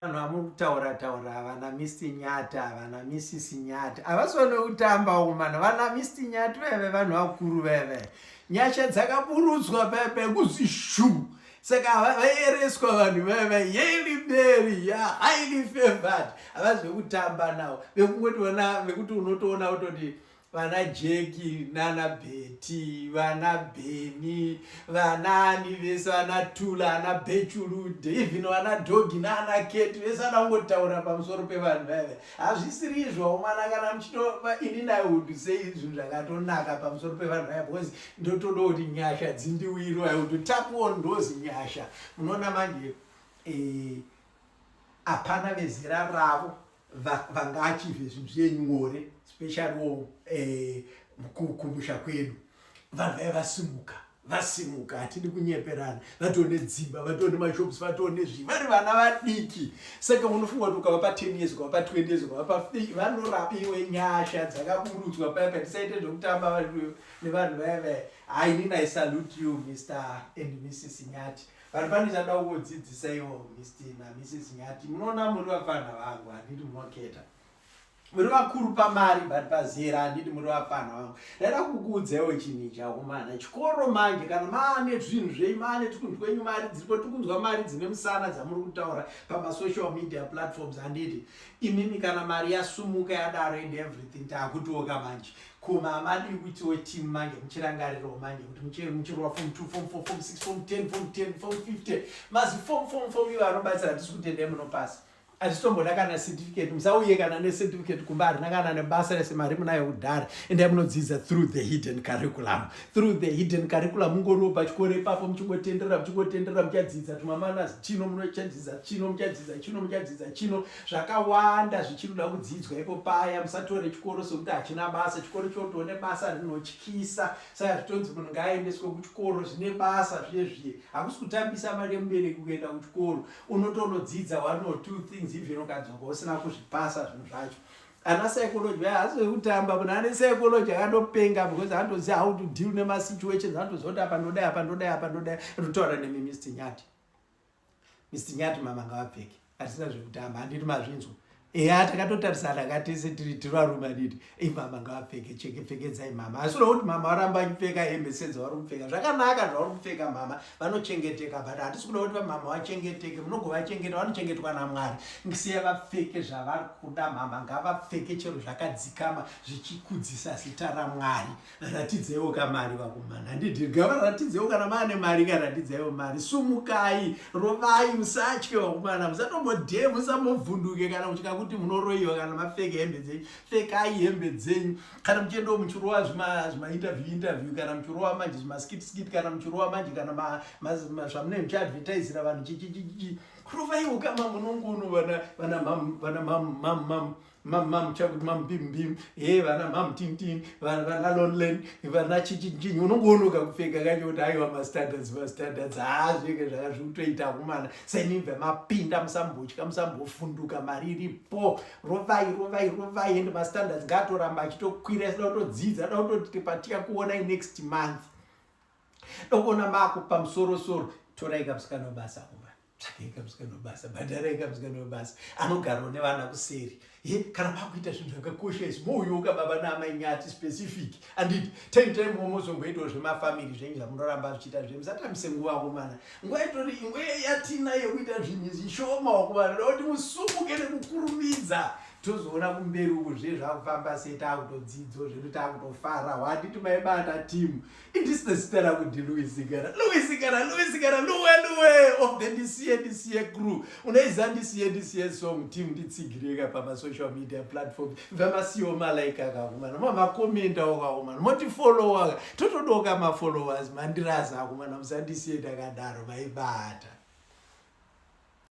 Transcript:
Vanhu vamuri kutaura taura vana Mr Nyati, vana Mrs Nyati havasi vanokutamba umana. Vana Mr Nyati vaive vanhu vakuru vaive nyasha dzakaburutswa paipe kuzi shu, saka vaiereswa vanhu vaive Hail Mary ya highly favored. Havazi vekutamba navo, vekungoti vana vekuti unotoona kutoti vana Jeki nana Beti, vana Beni, vanani vese, vana Tula, ana Bechulude, even vana Dogi naana Keti vese vana kungotaura pamusoro pevanhu vaive. Hazvisiri izvo mwana, kana muchito inini I would say zvinhu zvakatonaka pamusoro pevanhu vaya, because ndotoda kuti nyasha dzindiwiro. I would tap on those nyasha. Munoona manje, hapana vezera ravo vangaachieve zvinhu zvenyore, specially kumusha kwedu. Vanhu vaiva vasimuka, vasimuka, hatidi kunyeperana. Vatone dzimba, vatone mashops, vatone zvi vari vana vadiki. Saka unofunga kuti ukavapa 10 years, ukavapa 20 years, ukavapa, vanorapiwe. Nyasha dzakaburutswa paya patisaite zvekutamba nevanhu vaya vaya. Hainini, I salute you, Mr and Mrs Nyati. Vanhu pane chada kungodzidzisa iwo Mr naMrs Nyati. Munoona, muri vafana vangu, handiti? Munoketa muri vakuru pamari, but pazera, handiti, muri vafana vangu. Ndaida kukuudzaiwo chinhu ichi akomana. Chikoro manje, kana maane zvinhu zvenyu, maane tukunhu twenyu, mari dziripo, tikunzwa mari dzine musana dzamuri kutaura pamasocial media platforms, handiti? Imimi kana mari yasumuka yadaro and everything, taakutioka manje kuma amadii kuitiwo team manje, muchirangarirawo manje kuti muchirova form 2, form 4, form 6, form 10, form 10, form 50, mazi form, form, form ivo anobatsira. Hatisi kutendai munopasa, hatitomboda kana certificate. Musauye kana necertificate kumba, harina kana nebasa rese. Mari munayo kudhara. Endai munodzidza through the hidden curriculum, through the hidden curriculum. Mungoriwo pachikoro ipapo, muchingotenderera, muchingotenderera, muchadzidza tumamanazi chino, munochadzidza chino, muchadzidza chino, muchadzidza chino, zvakawanda zvichinoda kudzidzwa ipo paya. Musatore chikoro sekuti hachina basa. Chikoro chotone basa rinotyisa. Saka zvitonzi munhu ngaaendeswe kuchikoro, zvine basa zviye zviye. Hakusi kutambisa mari yemubereki kuenda kuchikoro. Unotonodzidza one or two things, even ukadzoka usina kuzvipasa zvinhu zvacho. Ana psychology vaya hasi vekutamba. Munhu ane psychology akatopenga, because anotoziva how to deal nemasituations. Anotoziva kuti apa ndodai, apa ndodai, apa ndodai. Anotaura nemi Mr Nyati. Mr Nyati, mama ngavapfeke, hatisina zvekutamba, handiti? Mazvinzwa? Eya, takatotarisana katese tiri varume, handiti? Mama ngavapfeke cheke, pfekedzai mama. Asi uda kuti mama varamba achipfeka hembe sedzavari kupfeka, zvakanaka zvavari kupfeka. Mama vanochengeteka, but hatisi kuda kuti vamama vachengeteke. Munogovachengeta, vanochengetwa naMwari. Siya vapfeke zvavari kuda. Mama ngavapfeke chero zvakadzikama, zvichikudzisa zita raMwari. Ratidzaiwo kamari vakomana, handiti? Gavaratidzewo kana maane mari, karatidzaiwo mari. Sumukai, rovai, musatye vakomana. Musatombodhe, musambovhunduke kana kutya kuti munoroyiwa kana mapfeka hembe dzenyu. Pfekai hembe dzenyu. Kana muchiendawo muchirova zvimainterview interview, kana muchirova manje zvimaskit skit, kana muchirova manje, kana zvamunenge muchiadvertisira vanhu, chichichichi, rovaiwo kama munongono vana vana mam mam mam mam mam chakuti mam bim bim he, vana mam tin tin, vana lonlen, vana chichinyi. Unongoonoka kupfeka kacho kuti aiwa, mastandards, mastandards, haa, zvinenge zvaka zvikutoita kumana sainibva mapinda. Musambotya, musambofunduka, mari iripo. Rovai, rovai, rovai, ende mastandards ngaatoramba achitokwira. Isida kutodzidza, da kutoti patiya kuonai next month, dokuona mako pamusorosoro. Torai kamusikana webasa kumana, tsvakai kamusikana webasa, bhadharai kamusikana webasa anogarawo nevana kuseri. Ye, kana makuita zvinhu zvakakosha izvi, mouyoka baba naamai Nyati specific, handiti? Time time mozomboitawo zvemafamily zvenyu zvamunoramba zvichiita zve. Musatambise nguva komana. Nguva itori nguva yatina yekuita zvinhu zvishoma wakomana, nokuti musumuke nekukurumidza. Tozoona kumberi uku zve zvakufamba sei. Taakutodzidzo zvedu, taakutofara, handiti? Maibata timu. Indisina zita rangu, ndiLouis Gara, Louis Gara, Louis Gara, Luwe Luwe of the Ndisiye Ndisiye crew. Unaiziva Ndisiye Ndisiye song? Team, nditsigireka pamasocial media platform. Vamasiwo malike akakumana, mamakomenda akakumana, motifollowa, totodoka mafollowers. Mandiraza akumana, musandisiye ndakadaro. Maibata.